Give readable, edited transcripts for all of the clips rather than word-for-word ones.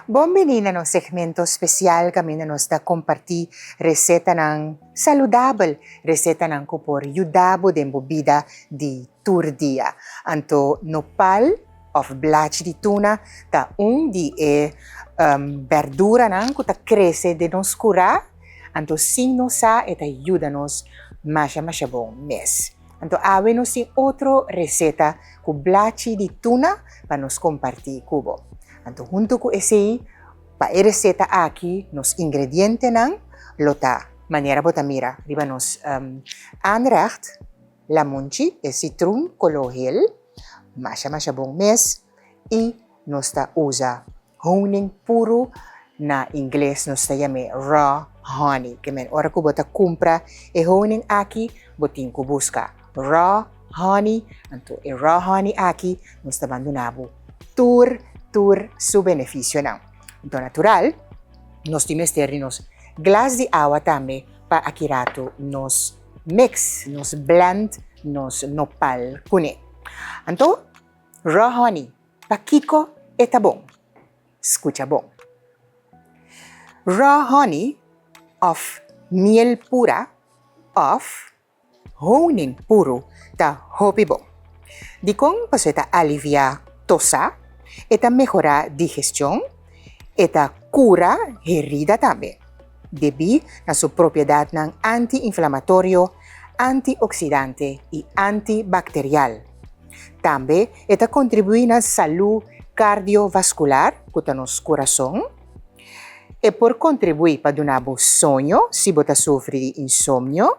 Bon bini na nos segmento spesial kaminda nos ta kompartí resetanan saludabel, resetanan ku por yuda bo den bo bida di tur dia. Anto nopal òf blachi di tuna ta un di e bèrduranan ku ta krese den nos kurá, anto sin nos sa e ta yuda nos masha masha bon mes. Anto awe nos tin otro reseta ku blachi di tuna pa nos kompartí ku bo. Anto huntu ku esei, pa e reseta aki nos ingredientenan lo ta manera bo ta mira riba nos aanrecht, lamunchi, e sitrun koló hel, masha masha bon mes, i nos ta usa Honing puru, na ingles nos ta yam'é raw honey. Ke men ora ku bo ta kumpra e honing aki, bo tin ku buska raw honey. Anto e raw honey aki nos ta ban duna bo tur tur su benefisionan. Anto natural nos tin mester di nos glas di awa tambe pa aki ratu nos mix, nos blend nos nopal kuné. Anto raw honey. Pakiko e ta bon? Skucha bon. Raw honey òf miel pura òf honing puru ta hopi bon. Dikon? Pasobra e ta aliviá tosá, e ta mehorá digestion, e ta kura herida tambe, debí na su propiedatnan anti-inflamatorio, anti-oksidante i anti-bakterial. Tambe e ta kontribuí na salú kardiovaskular, ku ta nos kurason. E por kontribuí pa duna bo soño si bo ta sufri di insomnio.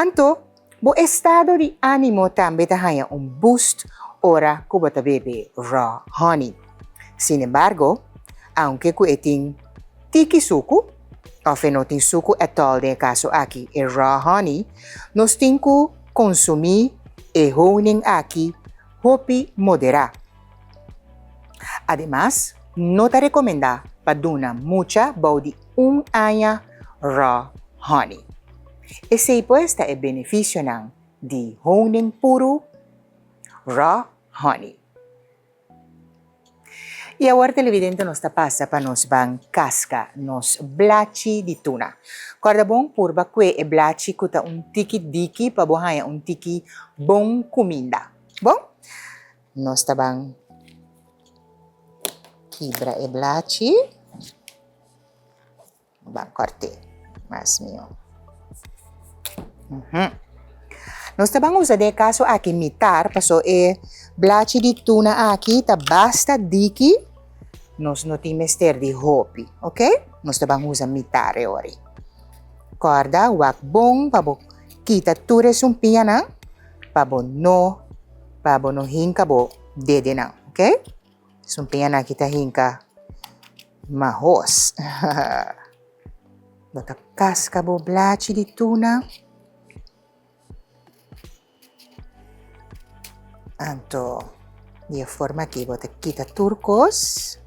Anto, bo estado di ánimo tambe ta haña un boost ora ku bo ta bebe raw honey. Sinembargo, aunke ku e tin tiki suku, òf e no tin suku ètòl den e kaso aki, e raw honey, nos tin ku Konsumí e honing aki hopi moderá. Ademas, no ta rekomendá pa duna mucha bou di un aña raw honey. Esei pues ta e benefisionan di honing puru, raw honey. I awor televidente nos ta pasa pa nos ban kaska nos blachi di tuna. Kòrda bon purba kue e blachi ku ta un tiki diki pa bo haña un tiki bon kuminda. Bon, nos ta ban kibra e blachi. Ban kòrt'é mas mihó. Nos ta ban usa den e kaso aki mitar paso e blachi di tuna aki ta basta diki, nos no tin mester di hopi, ok? Nos ta ban usa mitar e ora ei. Kòrda wak bon pa bo kita tur e sumpiñanan pa bo no pa bo no hinka bo dedenan, ok? Sumpiñanan aki ta hinka. Mahos. Bo ta kaska bo blachi di tuna. Anto di e forma aki bo ta kita tur kos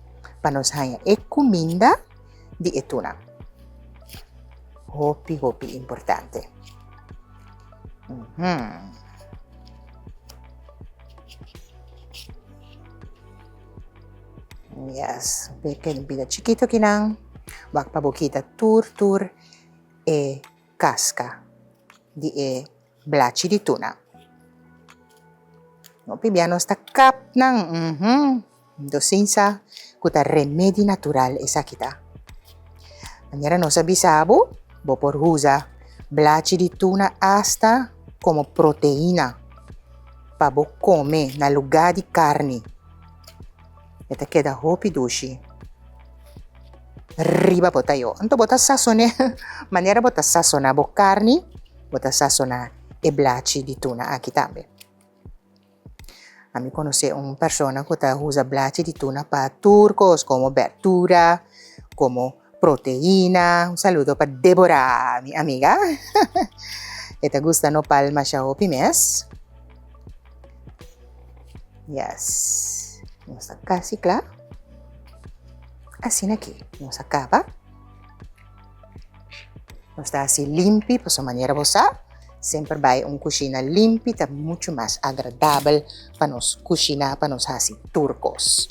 pa nos haña e kuminda di e tuna. Hopi hopi importante. Yes, beken bida chikito kinan. Wak pa bo kita tur tur e kaska di e blachi di tuna. Hopi bia nos ta kap nan, uhmm, dosinsa ku ta remedi natural esaki ta. Manera nos a bisa bo, bo por usa blachi di tuna asta komo proteina pa bo kome na lugá di karni. E ta keda hopi dushi riba bo tayo. Anto bo ta sason'é manera bo ta sasoná bo karni, bo ta sasoná e blachi di tuna aki tambe. Ami konosé un persona ku ta usa blachi di tuna pa tur kos, komo bèrdura, komo proteina. Un saludo pa Deborah, mi amiga. E ta gusta nopal masha hopi mes. Yes. Nos ta casi cla. Asina aki nos a caba. Nos ta haci limpi, pasobra manera bo sa, semper bay un cushina limpi ta mucho mas agradabel pa nos cushina, pa nos haci tur cos.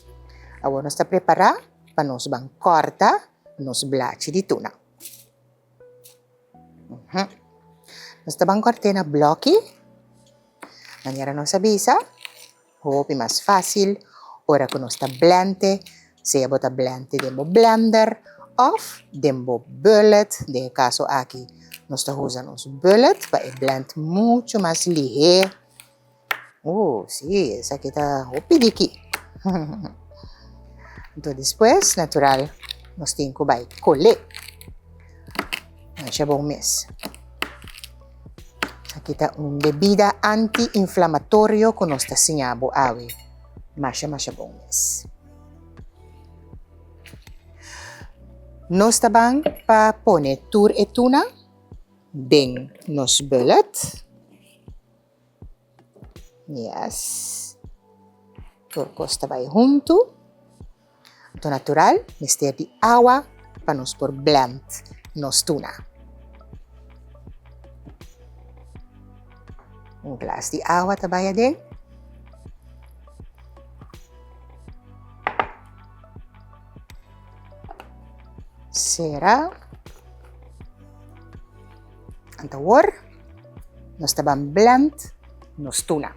Awor nos ta prepara. pa nos ban kòrta nos blachi di tuna. Nos ta ban kòrt'é na blòki, manera nos a bisa, hopi mas fásil ora ku nos ta blènt'e, sea bo ta blènt'e den bo blènder òf den bo bullet, den e kaso aki nos ta usa nos bullet pa e blènt muchu mas lihé. Uh, sí, esaki ta hopi diki. Anto despues, natural, nos tin ku bai kolé. Masha bon mes. Esaki ta un bebida anti-inflamatorio ku nos ta siña bo awe. Masha, masha bon mes. Nos ta ban pa pone tur e tuna den nos bullet. Yes. Tur kos ta bai huntu. Anto natural mester di awa pa nos por blend nos tuna. Un glas di awa ta bai aden. Sera. Anto awor nos ta ban blend nos tuna.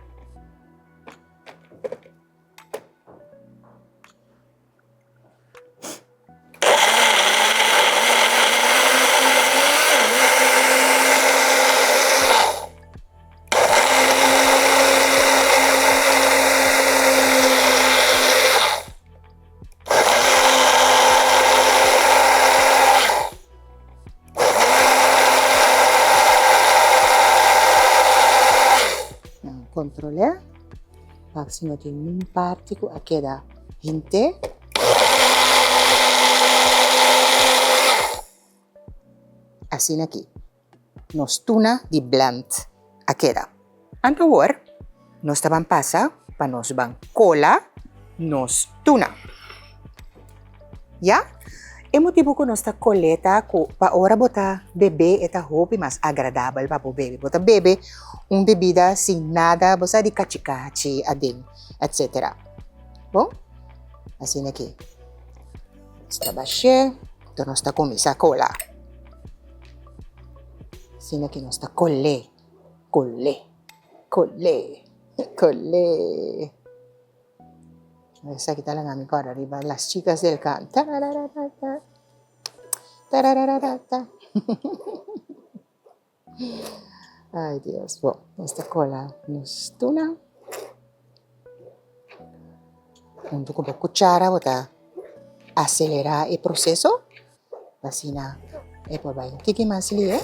Kontrol'é pa si no tin niun parti ku a keda hint'é. Asina aki nos tuna di blend a keda. Anto awor nos ta ban pasa pa nos ban kola nos tuna. Ya, e motibu ku nos ta kol'é ta ku pa ora bo ta bebe e ta hopi mas agradabel pa bo bebe. Bo ta bebe un bebida sin nada, bo sa di kachi kachi aden, etsetera. Bon, asina aki nos ta bash'é, enton nos ta kuminsá kola. Asina ki nos ta kol'é, kol'é, kol'é, kol'é. Esaki ta laga mi kòrda riba Las chicas del can. Tarararata, tarararata. Ay Dios, bo, nos ta kola nos tuna. Huntu ku bo kuchara bo ta aselerá e proseso. Asina e por bai un tiki mas lie.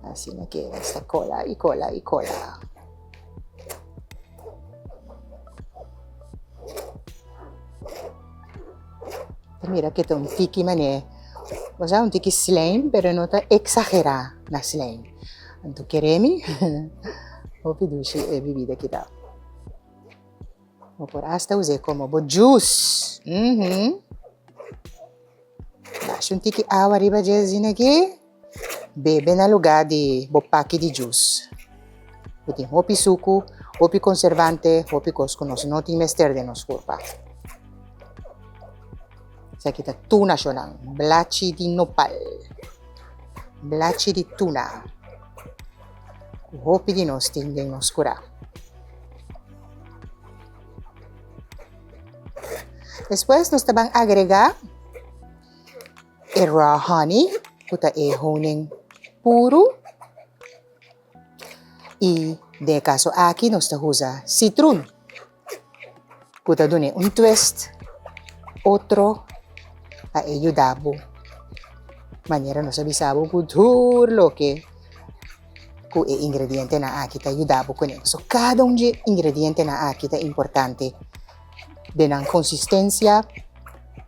Asina ke esta kola i kola i kola. Ta mira ke ta un tiki mane, osea un tiki slijm pero no ta eksagera na slijm. Anto kere mi hopi dushi e bibida aki ta. Bo por hasta us'é komo bo juice. Mhm. Basha un tiki awa riba dje asina aki. Bebe na lugá di bo paki di juice. Bo tin hopi suku, hopi konservante, hopi kos ku nos no tin mester den nos kurpa. Esaki ta tuna shonnan, blachi di nopal, blachi di tuna ku hopi di nos tin den nos kurá. Despues nos ta ban agrega e raw honey ku ta e honing puru i den e kaso aki nos ta usa sitrun ku ta dun'é un twist otro pa e yuda bo manera nos a bisa bo ku tur loke ku e ingredientenan aki ta yuda bo kuné. So kada un dje ingredientenan aki ta importante den nan konsistensia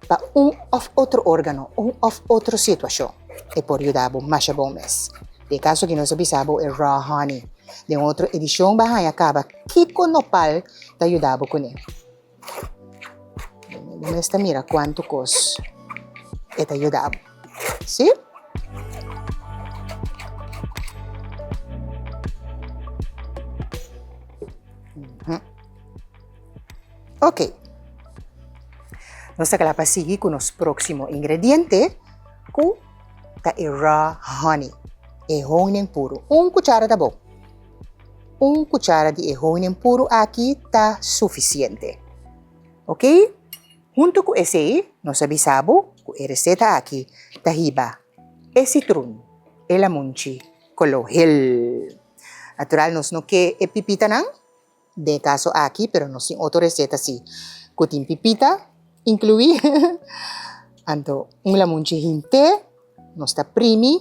pa un òf otro órgano, un òf otro situashon e por yuda bo masha bon mes. Den e kaso aki nos a bisa bo e raw honey. Den otro edishon bo a haña kaba kiko nopal ta yuda bo kuné. Bo mes ta mira kuantu kos e ta yuda bo. Sí? Ok. Nos ta kla pa sigui ku nos próksimo ingrediente ku ta e raw honey, e honing puru. Un kuchara ta bon. Un kuchara di e honing puru aki ta sufisiente. Ok? Huntu ku esei nos a bisa bo ku e reseta aki ta hiba e sitrun, e lamunchi koló hel. Natural nos no ke e pipitanan den e kaso aki, pero nos tin otro reseta si ku tin pipita inkluí. Anto un lamunchi hint'é nos ta primi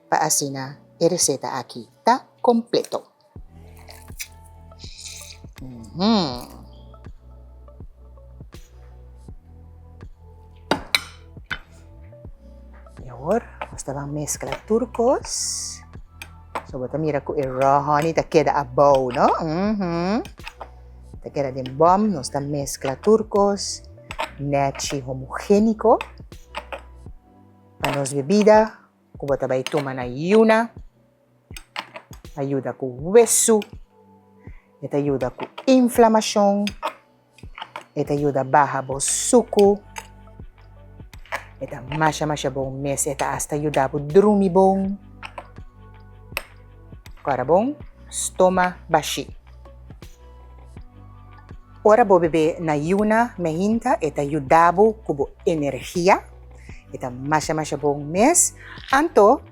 pa asina e reseta aki ta kompleto. Y awor nos ta ban mezcla tur cos. So bo ta mira cu e raw honey ta keda abou, no? Ta keda den bom. Nos ta mezcla tur cos nechi homogenico pa nos bebida cu bo ta bay tuma na yuna. Ta yuda ku wesu, e ta yuda ku inflamashon, e ta yuda baha bo suku, e ta masha masha bon mes, e ta asta yuda bo drumi bon. Kòrda bon, stoma bashí. Ora bo bebe na yuna meinta e ta yuda bo ku bo energia, e ta masha masha bon mes. Anto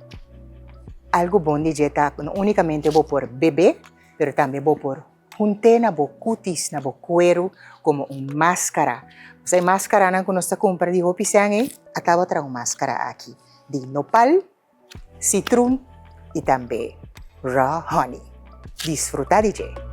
algu bon di dje ta ku no únikamente bo por bebe, pero tambe bo por hunt'é na bo kutis, na bo kueru komo un máskara. Pues e máskaranan ku nos ta kumpra di hopi sèn ei, a kaba traha un máskara aki di nopal, sitrun i tambe raw honey. Disfrutá di dje!